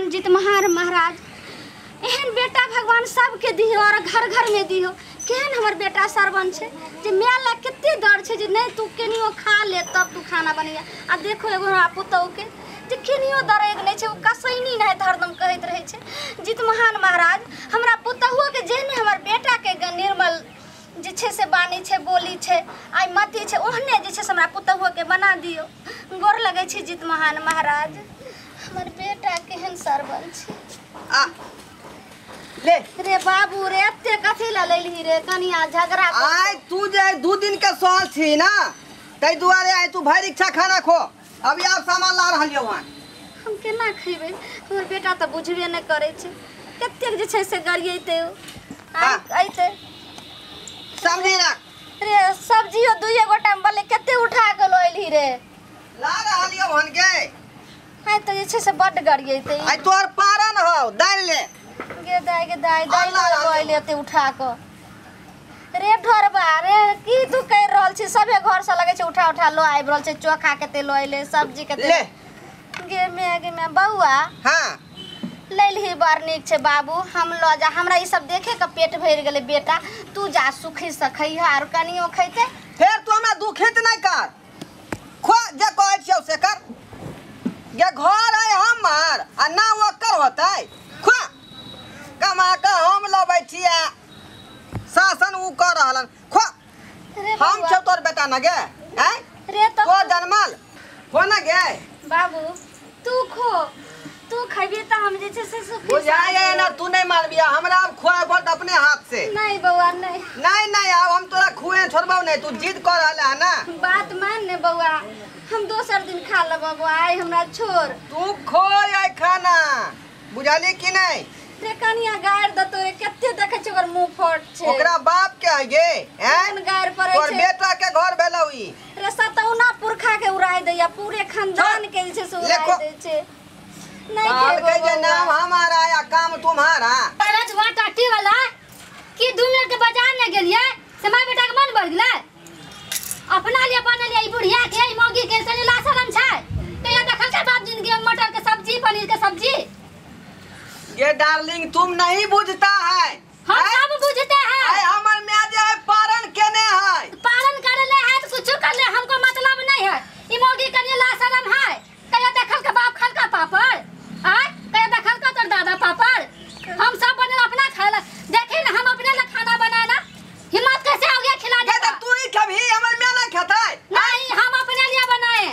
भगवान जितमहार महाराज एहन बेटा भगवान सबके दिहो और घर घर में दिहो। केहन हमर बेटा सरवन छै जे my लग कते डर छै जे नहीं तू केनियो खा ले तब तू खाना बनिया। आ देखो एगो हमरा पुतहु के जे केनियो डरेग नहीं छै, ओ कसैनी नहीं हरदम कहैत रहै छै। जितमहान महाराज हमरा पुतहुओ के जेहने हमर बेटा के निर्मल जे छै से बानी छै बोली छै आइ मति छै ओहने जे छै से हमरा पुतहुओ के बना दियो। गोर लगै छै जितमहान महाराज, हमर बेटा केहन सरवन छै। आ ले रे बाबू रे एते कथी ला लेलही रे कनिया झगड़ा आइ तू जे 2 दिन के सहल छी ना तै दुआरे आइ तू भरि इच्छा खाना खो। अभी आप सामान ला रहल यौ। हम केना खेबै, हमर बेटा तऽ बुझबे नहि करै छै। कतेक जे छै से गरियेतै अइतै समझी ना रे। सब्जियो दुइये गोटा में बले कते उठा के ल एलही रे। ला रहल यौ हन के आइ तऽ जे छै से बड्ड गरियेतै। आइ तोहर पारन हौ दालि ले गे दाइ गे दाइ दाइ ल एले उठा के रे ढोरबा रे की तू कर रहल छी। सबे घर से लगे छै उठा उठा लो आबि रहल छै, चोखा कते लो एले सब्जी कते ले गे मे बौआ। हां लैलही बड़ नीक छै बाबू, हम ल जा। हमरा ई सब देखे के पेट भरि गेलै बेटा, तू जा सुखी से खइह आर कनियो खैते। फेर तू हमरा दुखित नहीं कर, खो जे कहै छियौ से कर। ये घर है हमर आ ना ओकर होतै। खो कमा के हम लबै छियै, शासन उ कर रहलन। खो हम छौ तोर बेटा न गे हैं रे तो जन्मल हो न गे बाबू। तू खो, तू खैबी त हम जे छै से सुखी बुझाए ना। तू नहीं मानबिया हमरा, अब खुआ पड़त अपने हाथ से। नहीं बौआ नहीं नहीं नहीं, अब हम तोरा खुए छोड़बौ नहीं। तू जिद कर रहल है ना, बात मान ने बौआ, हम दोसर दिन खा लेब बौआ, आइ हमरा छोड़। तू खो आइ खाना, बुझाली कि नहीं रे? कनिया गारि देतो रे, कते देखै छै ओकर मुंह फट छै। ओकरा बाप के है गे हैं, गारि पड़ै छै। तोर बेटा के घर भेलौ ई रे, सतौना पुरखा के उड़ाय दैया, पूरे खानदान के जे छै से उड़ाय दै छै। नहीं खेबो के नाम हमारा या काम तुम्हारा। रजवा टाटी वाला कि 2 मिनट के बाजार न गेलिए से my बेटा के मन बढ़ गेलै। अपना लिए बनल ई बुढ़िया के ई मौगी के से ला शरम छै। कहिया देखल छै बाप जिंदगी में मटर के सब्जी पनीर के सब्जी। ये डार्लिंग तुम नहीं बुझता है, हम सब बुझते हैं। अरे हमर my जे है पारण केने है, पारण करले है तो कुछ करले हमको मतलब नहीं है। ई मौगी कनिया ला शरम है। कहिया देखल के बाप खल का पापड़ आय, कहिया देखल का तोर दादा पापड़। हम सब बनल अपना खाला, देखे ना हम अपने ला खाना बनाना हिम्मत कैसे हो गया खिलाने का? तू ही कभी हमर my ना खाता है। नहीं हम अपने लिए बनाए।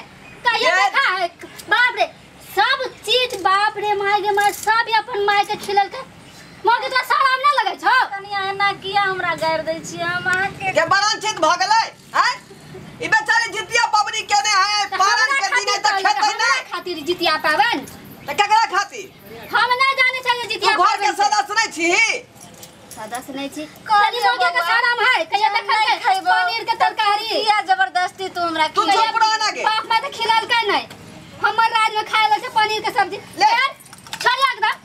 कहिया देखा है बाप रे सब चीज, बाप रे my गे my सब अपन my के खिलल के मौगी तोरा शरम ना लगै छौ? कनिया एना किया हमरा गारि दै छी? हम अहाँ के के बड़न चीज भ गेलै हैं। ई बेचारी जितिया पबनी केने है, पारण के दिन त खेतै नै खातिर जितिया पावन त केकरा खातिर हम नहीं जाने चाहिए। जितिया घर के सदस्य नहीं छी, सदस्य नहीं छी। कनी मौगी के शरम है। कहिया देखल के पनीर के तरकारी किया जबरदस्ती तू हमरा तू चुप रह ना गे। बाप my त खिलल के नहीं, हमर राज में खाए लगे पनीर के सब्जी। ले छोड़ एकदम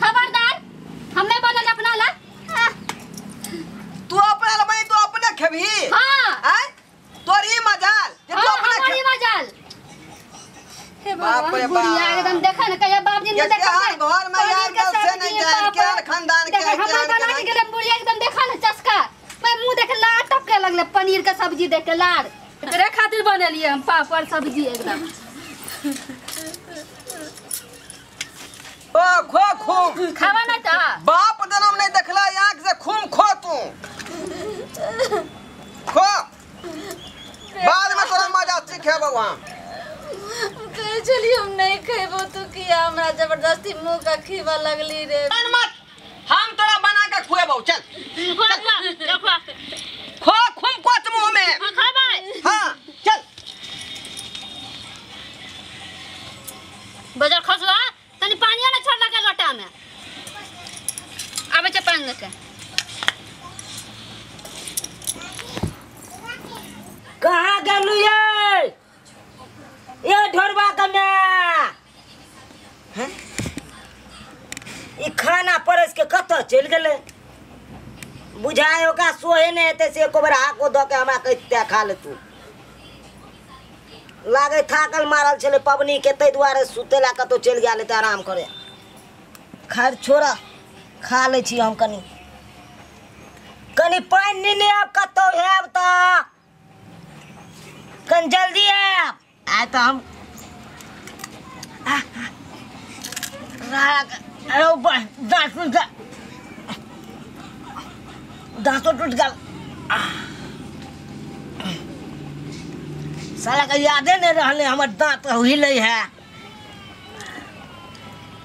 खबरदार, हमने बनल अपना ला। तू अपना ला बनी, तू अपने खेबी। हां हैं तोर ई मजाल जे तू अपने खे, मजाल। हे बाप रे बुढ़िया एकदम देखा न कहिया बाप जी ने देखा घर में यार गेल से नहीं जान के खानदान के हमर बना के गेल बुढ़िया एकदम देखा न चस्का। मैं मुंह देख लार टपके लगले पनीर के सब्जी देख के लार। एकरे खातिर बनेलिए हम पापड़ सब्जी एकदम। ओ खो खूम खावा ना त बाप जन्म नहीं देखला आंख से खूम खो तू खो, बाद में तोरा मजा सीखेबौ हम। कहे छली हम नहीं खेबो, तू किया हमरा जबरदस्ती मुंह का खीबा लगली रे? मत, हम तोरा बना के खुएबौ। चल खो खूम कोच मुंह में खाबै। हां चल बजार खसवा तनी पानी ना छोड़ लगा लोटा में आवे छै पानी लेके। कहाँ गेलु ये ये ढोरबा कन्या? हैं ई खाना परस के कतऽ चलि गेलै? बुझाय ओकरा सोहे नहि हेतै से एको बेर हाको दऽ के हमरा कहिते खा ले तू। लागे थाकल मारल छले पबनी के तै दुआरे सुतेला कतौ चलि गेल त आराम करे। खैर छोड़ा खा लै छी हम कनी कनी पानि नेने आब कतौ हैब त कनी जल्दी आब। आइ त हम दाँतो टूट गेल। साला के यादे नहीं रहले हमर दाँत हिले है।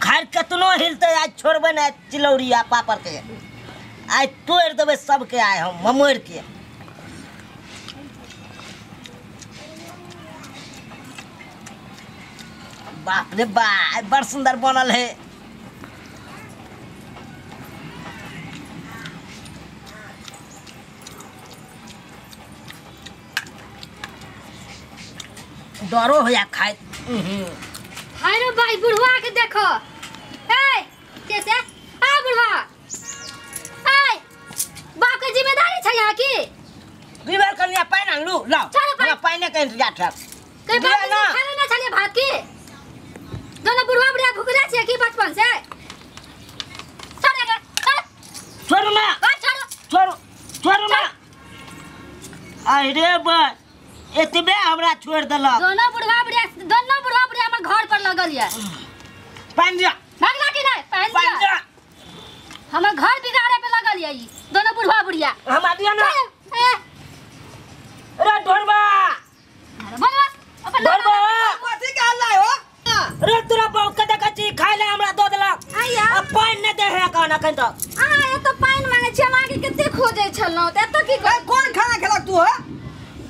खैर केतनो हिलते आज छोड़बे नहीं चिलौरी आ पापड़ के आज तोड़ देबै सबके आइ हम ममोड़ के। बाप रे बा बड़ सुंदर बनल है। डरो हो या खाए। हाय रे भाई बुढ़वा के देखो। ए कैसे आ बुढ़वा आय बाप के जिम्मेदारी छै यहाँ की। दुई बार कनिया पानि आनलू लाओ हमरा पानि के इंतजार छै। के बाप ना खाना ना छलिए भात की दोनों बुढ़वा बुढ़िया भुखले छै की बचपन से। छोड़ दे छोड़ छोड़ ना छोड़ छोड़ छोड़ ना। अरे बा एतबे हमरा छोड़ देलक। दोनों बुढ़वा बुढ़िया हमर घर पर लगल ये। पानि दिया भागला की नहीं पानि दिया हमर घर बिगाड़े पे लगल ये ई दोनों बुढ़वा बुढ़िया। हमरा दिया ना। अरे ढोरबा अरे बोलवा अपन ढोरबा कथि के हल्ला हो। अरे तोरा बहु के देखै छी खाय ले हमरा दऽ देलक आया आ पानि नै दे है कन अखन तक। अहाँ एत पानि मांगै छी हम अहाँके कते खोजै छलहुँ त एत की कोन खाना खेलक तू हो।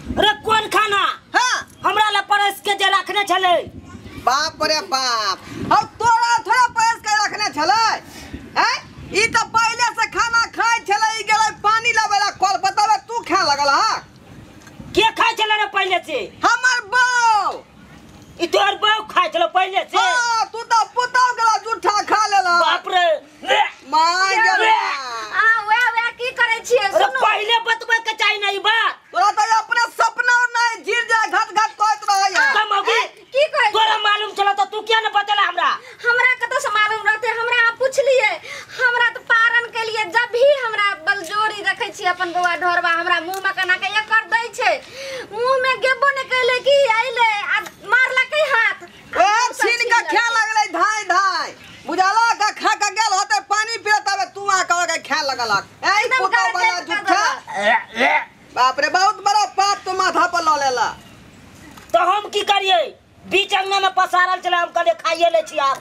अरे कोन खाना? हाँ हमरा ला परस के जे रखने छले। बाप रे बाप अब तोरा थोड़ा परस के रखने छले हैं। ई त पहले से खाना खाय छले ई गेलै पानी लाबे ला कल बतावे तू खाए लगल। हां के खाय छले रे पहले से? हमर बौ। ई तोर बौ खाय छले पहले से? हां तू त पुतौ गेला जूठा खा लेला। बाप रे my गेल। आ वे वे की करै छियै सुनू। पहले बतबै के चाही ना ई बात। तोरा त अपने सपना नहीं गिर जाए घट घट कहत रहै। की कहै तोरा मालूम छल त तू किया न बतेला हमरा? हमरा कतौ से मालूम रहते हमरा अहाँ पुछलिए। हमरा त पारण के लिए जब भी हमरा बलजोरी रखै छी अपन बौआ ढोरबा हमरा मुंह में कना के एकर दै छै मुंह में गेबो ने कैले की आइले आ मारलकै हाथ ओ छीन के खाए लगलै धाय धाय बुझाला का खा के गेल होते पानी पिए तबे तू आ कह के खाए लगलक। ए पुतौ वाला झूठा। बाप रे बहुत बड़ा पाप तो माथा पर ल लेला। तो हम की करिए बीच अंगना में पसारल छले हम कहलिए खाइए ले छी आब।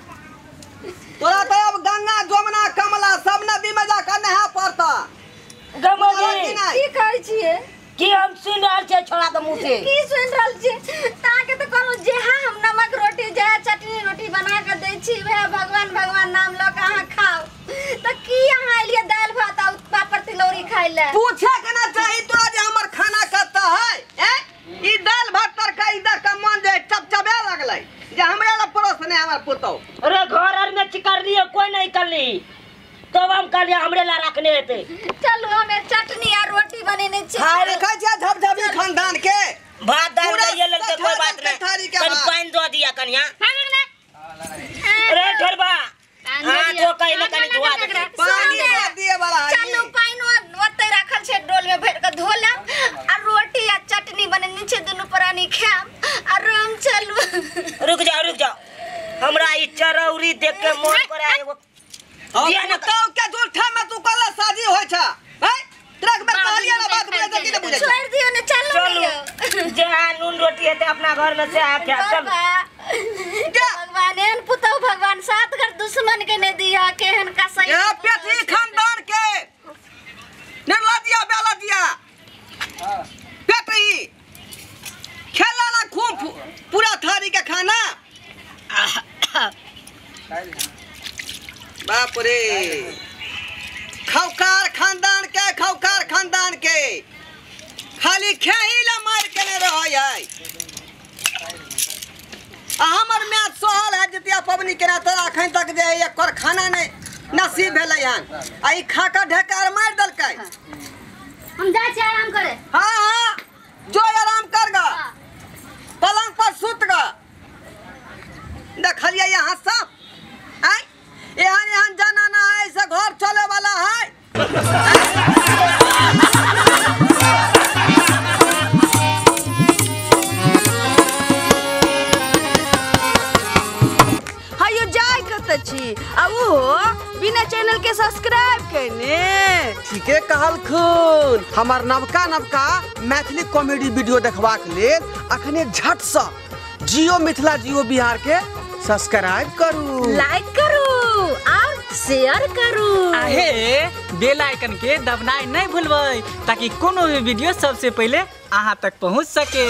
तोरा त अब गंगा जमुना कमला सब नदी में जाकर नहा पड़ता। गमोगी की कहै छियै की हम सुन रहल छियै छोड़ा के मुंह से? की सुन रहल छियै? ताके त कहलहुँ जे हां हम नमक रोटी जे चटनी रोटी बना के दै छी वएह भगवान भगवान नाम ल के अहाँ खाओ त की अहाँ एलियै दालि भात आ पापड़ तिलौरी खाइ ले? पूछे के ना चाही तोरा जे हमर खाना कत है। ए ई दाल भात तरकारी दर के मन जे चपचपे लगलै जे हमरा ला परोस नै हमर पुतौ। अरे घर आर में चिकरलिए कोई नहीं करली तब हम कहलिए हमरे ला रखने हेतै। चलू हमे चटनी आ रोटी बनेने छी। हाय देखै छियै झपझपी खानदान के भात दाल लइए लेलकै कोई बात नहीं। कनि पानि दऽ दिया कनिया। अरे ढोरबा हां तो कहि कनि धोआ दे पानी दऽ दिए वाला। चलू पानि ओतै राखल छै डोल में भरि के धो लेब आ रोटी आ चटनी बनेने छै दुनू प्राणी खायब आ रूम चलू। रुक जाओ रुक जाओ हमरा ई चरौरी देख के मन करे एगो दिया ना तो के झूठा में तू कहला शादी होय छ हैं। तोरा के कहलिए ना बात बुझै की नै बुझै छोड़ दियो ने चलू जे नून रोटी हेतै अपना घर में से आ के चल। भगवान एहन पुतौ भगवान सात घर दुश्मन के नै दिया केहन कसाई ए पेटी खानदान के निर्लजिया बेलजिया पेटी खेला ना खूब पूरा थारी के खाना। बाप रे खौकार खानदान के खौकार खानदान के खाली खेही ला मार के नहीं रहे है। आ हमर मैच सहल है जितिया पबनी केना तोरा अखन तक जे एकर खाना नहीं नसीब भेलै हन आ ई खा के ढेकार मारि देलकै। हम जाइ छी आराम करे। हाँ हाँ जो आराम कर गा पलंग पर। कतऽ छी आ ओहो बिना चैनल के सब्सक्राइब केने। ठीके कहलखुन। हमर नवका नवका मैथिली कॉमेडी वीडियो देखबाक लेल अखने झटसँ जियो मिथिला जियो बिहार के सब्सक्राइब करू, लाइक करू और शेयर करू। आहे बेल आइकन के दबनाइ नहीं भूलबै ताकि कोनो भी वीडियो सबसे पहले अहाँ तक पहुँच सके।